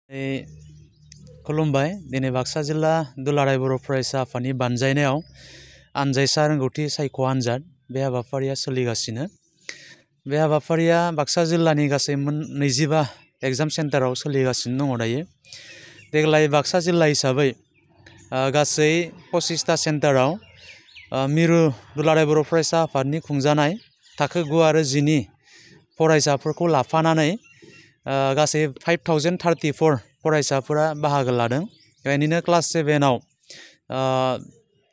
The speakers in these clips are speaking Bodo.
खुलुमबाय दिनै बाक्सा जिल्ला दुलाराय बर' फरायसा आफादनि बानजायनायाव आनजायसा रोंगौथि सायख' आनजाद बे हाबाफारिया सोलिगासिनो। बे हाबाफारिया बाक्सा जिल्लानि गासै 25 एग्जाम सेन्टाराव सोलिगासिनो दङ दायो। देग्लाय बाक्सा जिल्ला हिसाबै गासै 25टा सेन्टाराव मिरु दुलाराय बर' फरायसा आफादनि खुंजानाय थाखो 9 आरो 10 नि फरायसाफोरखौ लाफानानै गासै 5034 फरायसाफोरा बाहागो लादों। बेनिनो क्लास 7आव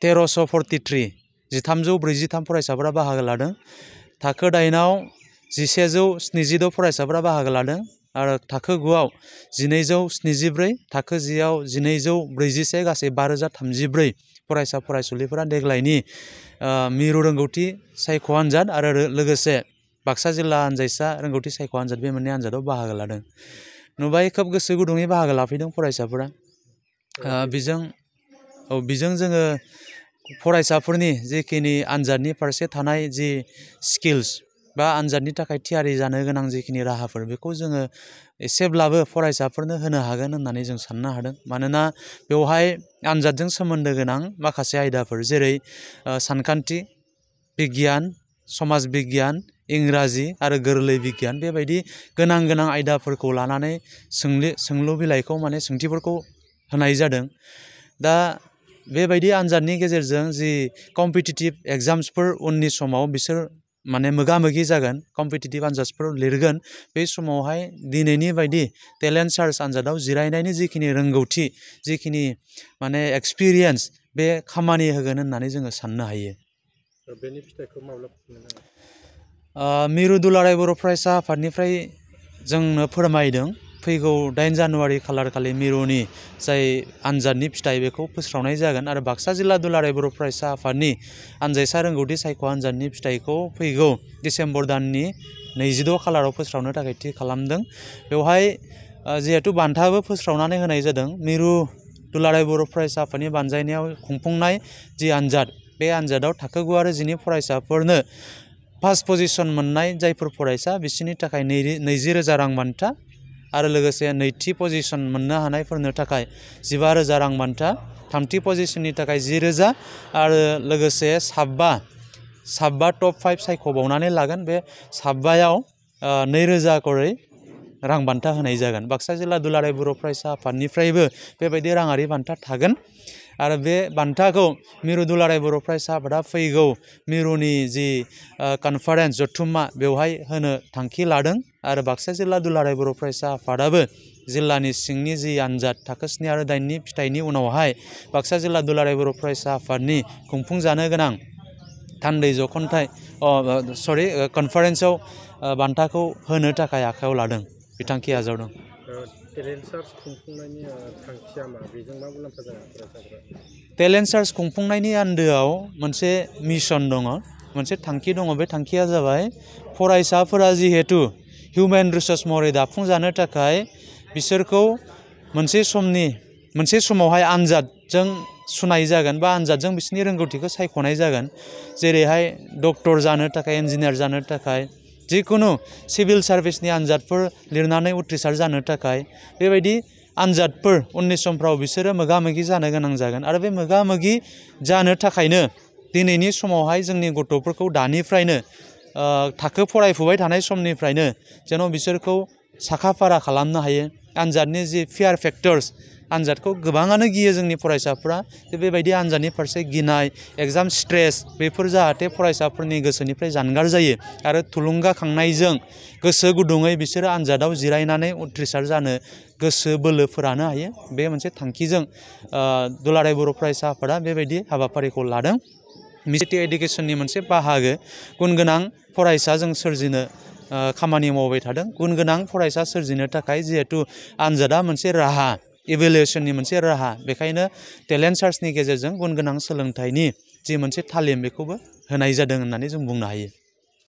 1343 फरायसाफोरा बाहागो लादों। थाखो 8आव 1176 फरायसाफोरा बाहागो लादों आरो थाखो 9आव 1274, थाखो 10आव 1241, गासै 5034 फरायसा फरायसुलिफोरा देग्लायनि मिरु रोंगौथि सायख' आनजाद आरो लोगोसे बाक्सा जिल्ला आनजायसा रोंगौथि सायख' आनजाद बे मोननै आनजादाव बाहागो लादों। नुबाय खोब गोसो गुदुङै बाहागो लाफैदों फरायसाफोरा। बिजों जोङो फरायसाफोरनि जिखिनि आनजादनि फारसे थानाय जि स्किल्स बा आनजादनि थाखाय थियारि जानो गोनां जिखिनि राहाफोर बेखौ जोङो एसेब्लाबो फरायसाफोरनो होनो हागोन होननानै जों साननो हादों। मानोना बेवहाय आनजादजों सोमोन्दो गोनां माखासे आयदाफोर जेरै सानखान्थि, बिगियान, समाज बिगियान, इंराजि आरो गोरलै बिगियान बेबायदि गोनां आयदाफोरखौ लानानै सोंलु बिलाइखौ सोंथिफोरखौ होनाय जादों। दा बेबायदि आनजादनि गेजेरजों जि कम्पिटिटिभ एग्जाम्सफोर उननि समाव बिसोर मोगा-मोगि जागोन, कम्पिटिटिभ आनजादफोर लिरगोन, बे समावहाय दिनैनि बायदि टेलेन्ट सार्च आनजादाव जिरायनायनि जिखिनि रोंगौथि, जिखिनि एक्सपिरियेन्स बे खामानि होगोन होननानै जोङो साननो हायो। बेनि फिथाइखौ माब्ला मोननो हागोन? मिरु दुलाराय बर' फरायसा आफादनिफ्राय जोंनो फोरमायदों फैगौ 8 जानुवारि खालारखालि मिरुनि जाय आनजादनि फिथाइ बेखौ फोस्रावनाय जागोन आरो बाक्सा जिल्ला दुलाराय बर' फरायसा आफादनि आनजायसा रोंगौथि सायख' आनजादनि फिथाइखौ फैगौ डिसेम्बर दाननि 22 खालाराव फोस्रावनो थाखाय थि खालामदों। बेवहाय जिहेतु बान्थाबो फोस्रावनानै होनाय जादों। मिरु दुलाराय बर' फरायसा आफादनि बानजायनायाव खुंफुंनाय जि आनजाद बे आनजादाव थाखो 9 आरो 10 फरायसाफोरनो फार्स्ट पजिशन मोननाय जायफोर फरायसा बिसोरनि थाखाय 20,000 रां बान्था आरो लोगोसे नैथि पजिशन मोननो हानायफोरनो थाखाय 15,000 रां बान्था, थामथि पजिशननि थाखाय 10,000 आरो लोगोसे साबा टप 5 सायख'बावनानै लागोन। बे साबायाव 2,000 करै रां बान्था होनाय जागोन। बाक्सा जिल्ला दुलाराय बर' फरायसा आफादनिफ्रायबो बेबायदि राङारि बान्था थागोन आरो बे बान्थाखौ मिरु दुलाराय बर' फरायसा आफादा फैगौ मिरुनि जि कनफारेन्स जथुम्मा बेवहाय होनो थांखि लादों आरो बाक्सा जिल्ला दुलाराय बर' फरायसा आफादाबो जिल्लानि सिंनि जि आनजाद थाखो 7 आरो 8 नि फिथाइनि उनावहाय बाक्सा जिल्ला दुलाराय बर' फरायसा आफादनि खुंफुंजानो गोनां थान्दै कनफारेन्सआव बान्थाखौ होनो थाखाय आखायाव लादों, बिथांखि आजावदों। टेलेन्ट सार्च खुंफुंनायनि थांखिया मा? बेजों मा मुलाम्फा जागोन फरायसाफोरा? टेलेन्ट सार्च खुंफुंनायनि आन्दोआव मोनसे मिशन दङ, मोनसे थांखि दङ। बे थांखिया जाबाय फरायसाफोरा जिहेतु हिउमेन रिसोर्स महरै दाफुंजानो थाखाय बिसोरखौ मोनसे समावहाय आनजादजों सुनाय जागोन बा आनजादजों बिसोरनि रोंगौथिखौ सायख'नाय जागोन। जेरैहाय डक्टर जानो थाखाय, इन्जिनियार जानो थाखाय, जिखुनु सिभिल सार्भिसनि आनजादफोर लिरनानै उथ्रिसार जानो थाखाय बेबायदि आनजादफोर उननि समफ्राव बिसोरो मोगा-मोगि जानो गोनां जागोन आरो बे मोगा-मोगि जानो थाखायनो दिनैनि समावहाय जोंनि गथ'फोरखौ दानिफ्रायनो थाखो फरायफुबाय थानाय समनिफ्रायनो जेन' बिसोरखौ साखा-फारा खालामनो हायो। आनजादनि जि फियार फेक्टर्स, आनजादखौ गोबाङानो गियो जोंनि फरायसाफ्रा। बेबायदि आनजादनि फारसे गिनाय, एग्जाम स्ट्रेस बेफोर जाहाथे फरायसाफोरनि गोसोनिफ्राय जानगार जायो आरो थुलुंगाखांनायजों गोसो गुदुङै बिसोरो आनजादाव जिरायनानै उथ्रिसार जानो गोसो बोलो फोरानो हायो। बे मोनसे थांखिजों दुलाराय बर' फरायसा आफादा बेबायदि हाबाफारिखौ लादों। मिसिटि एडुकेसननि मोनसे बाहागो गुन गोनां फरायसा जों सोरजिनो खामानि मावबाय थादों। गुन गोनां फरायसा सोरजिनो थाखाय जिहेतु आनजादा मोनसे राहा, इभेलुएसननि मोनसे राहा, बेखायनो टेलेन्ट सार्चनि गेजेरजों गुन गोनां सोलोंथाइनि जि मोनसे तालिम बेखौबो होनाय जादों होननानै जों बुंनो हायो।